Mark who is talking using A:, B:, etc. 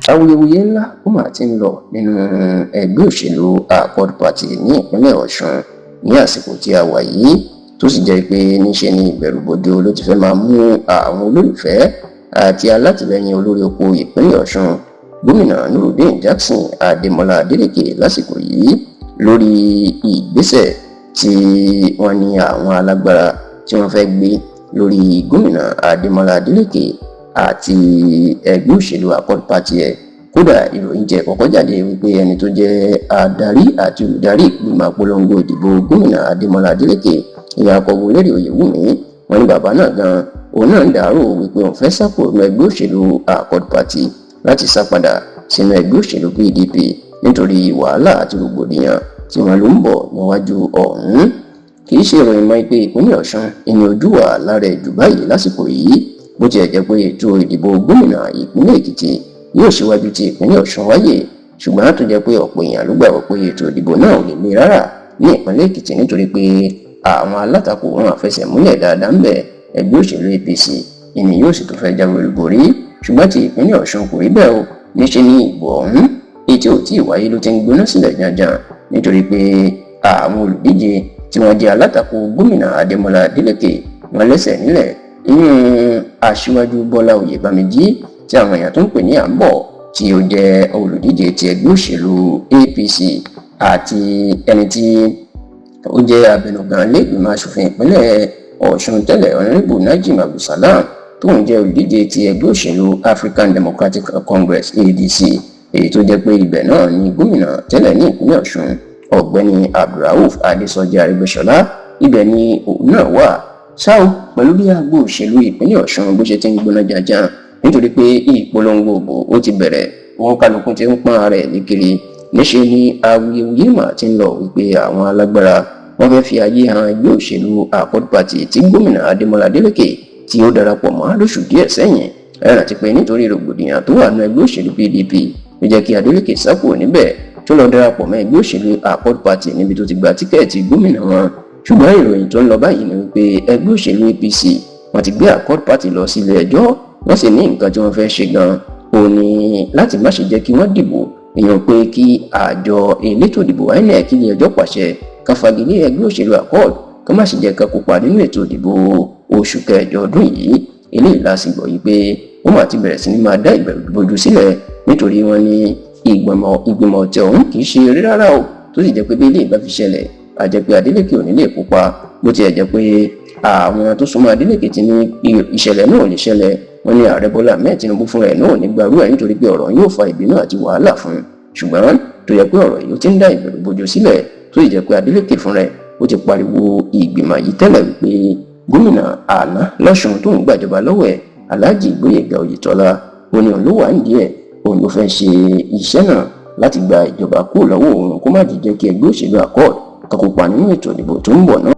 A: Awuyewuye ńlá ó mà ti ń lọ nínú ẹgbẹ́ òṣèlú Accord Party ní ìpínlẹ̀ Ọ̀ṣun ní àsìkò tí a wà yìí, tó sì jẹ́ pé níṣe ni ìbẹ̀rùbojo ló ti fẹ́ máa mú àwọn olólùfẹ́ àti alátìlẹyìn olórí oko ìpínlẹ̀ Ọ̀ṣun, Gómìnà Nurudeen Jackson Adémọlá Adélèké, lásìkò yìí lórí ìgbésẹ̀ tí wọ́n ní àwọn alágbára tí wọ́n fẹ́ gbé lórí Gómìnà Adémọlá Adélèké àti ẹgbẹ́ òṣèlú Accord Party ẹ̀. Kódà, ìròyìn jẹ́ kọ́kọ́ jáde wípé ẹni tó jẹ́ adarí àti olùdarí ìgbìmọ̀ àpolongo ìdìbò Gómìnà Adémọlá Adélèké, ìyá Akọ̀wé Lérè Oyèwùmí, wọ́n ní bàbá náà gan òun náà ń dàrú wípé òun fẹ́ sá kúrò nínú ẹgbẹ́ òṣèlú Accord Party láti sá padà sínú ẹgbẹ́ òṣèlú PDP nítorí wàhálà àti rògbòdìyàn tí wọ́n ló ń bọ̀ níwájú ọ̀hún. Kì í ṣe ìròyìn mọ́ pé ìpínlẹ̀ Ọ̀ṣun ìní ojú wà lára ẹ̀ jù báyìí lásìkò yìí. Bó tiẹ̀ jẹ́ pé ètò ìdìbò gómìnà ìpínlẹ̀ Èkìtì yóò ṣíwájú ti ìpínlẹ̀ Ọ̀ṣun wáyé, ṣùgbọ́n tó jẹ́ pé ọ̀pọ̀ èèyàn ló gbàgbọ́ pé ètò ìdìbò náà ò lè le rárá ní ìpínlẹ̀ Èkìtì, nítorí pé àwọn alátakò wọn àfẹsẹ̀múlẹ̀ dáadáa ń bẹ̀. Ẹgbẹ́ òṣèlú APC ìní yóò sì tún fẹ́ jáwé olúborí. Ṣùgbọ́n ti ìpínlẹ̀ Ọ̀ṣun kò rí bẹ́ẹ̀ o. Níṣẹ́ ní ìbò ọ̀hún èyí tí ò tí ì wáyé ló ti ń gbóná sílẹ̀ janjan, nítorí pé àwọn olùdíje tí wọ́n jẹ́ alátakò Gómìnà Adémọlá Adélékè wọn lẹ́sẹ̀ nílẹ̀. Inú Aṣíwájú Bọ́lá Oyèbámijí, tí àwọn èèyàn tó ń pè ní Àǹbọ̀, tí ó jẹ́ olùdíje ti ẹgbẹ́ òṣèlú APC, àti ẹni tí ó jẹ́ abẹnugan lẹ́gbìmọ̀ aṣòfin ìpínlẹ̀ Ọ̀ṣun tẹ́lẹ̀, Honourable Najim Abdulsalam, tóun jẹ́ olùdíje ti ẹgbẹ́ òṣèlú African Democratic Congress, ADC, èyí tó jẹ́ pé ibẹ̀ náà ni gómìnà tẹ́lẹ̀ ní ìpínlẹ̀ Ọ̀ṣun, Ọ̀gbẹ́ni Abdulrauf Adésọjí Arẹ́gbẹ́ṣọlá, ibẹ̀ ni òun náà wà. Ṣáò, pẹ̀lú bí agbo òṣèlú ìpínlẹ̀ Ọ̀ṣun bó ṣe ti ń gbóná janjan, nítorí pé ìpolongo òbò ó ti bẹ̀rẹ̀, wọn kálukú ti ń pọ́n ara ẹ̀ lékiri, níṣe ni awuyewuye mà ti ń lọ wípé àwọn alágbára wọn fẹ́ fi ayé hàn ẹgbẹ́ òṣèlú Accord Party tí Gómìnà Adémọlá Adélékè tí ó darapọ̀ mọ́ lóṣù díẹ̀ sẹ́yìn. Ẹ rántí pé nítorí rògbòdìyàn tó wà nínú ẹgbẹ́ òṣèlú PDP ló jẹ́ kí Adélékè sá kúrò níbẹ̀, tó lọ darapọ̀ mọ́ ẹgbẹ́ òṣèlú Accord Party níbi tó ti gba ticket gómìnà wọn. Ṣùgbọ́n ìròyìn tó ń lọ báyìí ni wípé ẹgbẹ́ òṣèlú APC wọ́n ti gbé Accord Party lọ sílé ẹjọ́. Wọ́n sì ní nǹkan tí wọ́n fẹ́ ṣe gan òun ni láti má ṣe jẹ́ kí wọ́n dìbò, èèyàn pé kí àjọ elétò ìdìbò INEC, ilé ẹjọ́ pàṣẹ ká fagilé ẹgbẹ́ òṣèlú Accord, ká má ṣe jẹ́ ká kópa nínú ètò ìdìbò oṣù kẹjọ ọdún yìí. Eléyìí la sì gbọ́ yìí pé ó mà ti bẹ̀rẹ̀ sí ní máa dá ìbẹ̀rù bojo sílẹ̀, nítorí wọ́n ní ìgbìmọ̀ ọ̀tẹ̀ ọ̀hún kì í ṣe eré rárá o, tó sì jẹ́ pé bí eléyìí bá fi ṣẹlẹ̀, àjẹ́ pé Adeleke ò ní lè kópa. Bó tiẹ̀ jẹ́ pé àwọn tó súnmọ́ Adeleke ti ní ìṣẹ̀lẹ̀ náà ò lè ṣẹlẹ̀, wọ́n ní Ààrẹ Bọ́lá Ahmed Tinubu fúnra ẹ̀ náà ò ní gbarú ẹ̀, nítorí pé ọ̀rọ̀ yóò fa ìbínú àti wàhálà fún un. Ṣùgbọ́n tó yẹ pé ọ̀rọ̀ yìí ó ti ń dá ìbẹ̀rù bojo sílẹ̀, tó sì jẹ́ pé Adeleke fúnra ẹ̀ ó ti pariwo ìgbìmọ̀ yìí tẹ́lẹ̀ wípé gómìnà àná lọ́sùn tó ń gbàjọba lọ́wọ́ ẹ̀, Alhaji Gbóyèga Oyètọ́lá, ó ní òun ló wà nídìí ẹ̀, òun ló fẹ́ ṣe iṣẹ́ náà láti gba ìjọba kúrò lọ́wọ́ òun, kó má jẹ́ kí ẹgbẹ́ òṣèlú Accord kópa nínú ètò ìdìbò tó ń bọ̀ náà.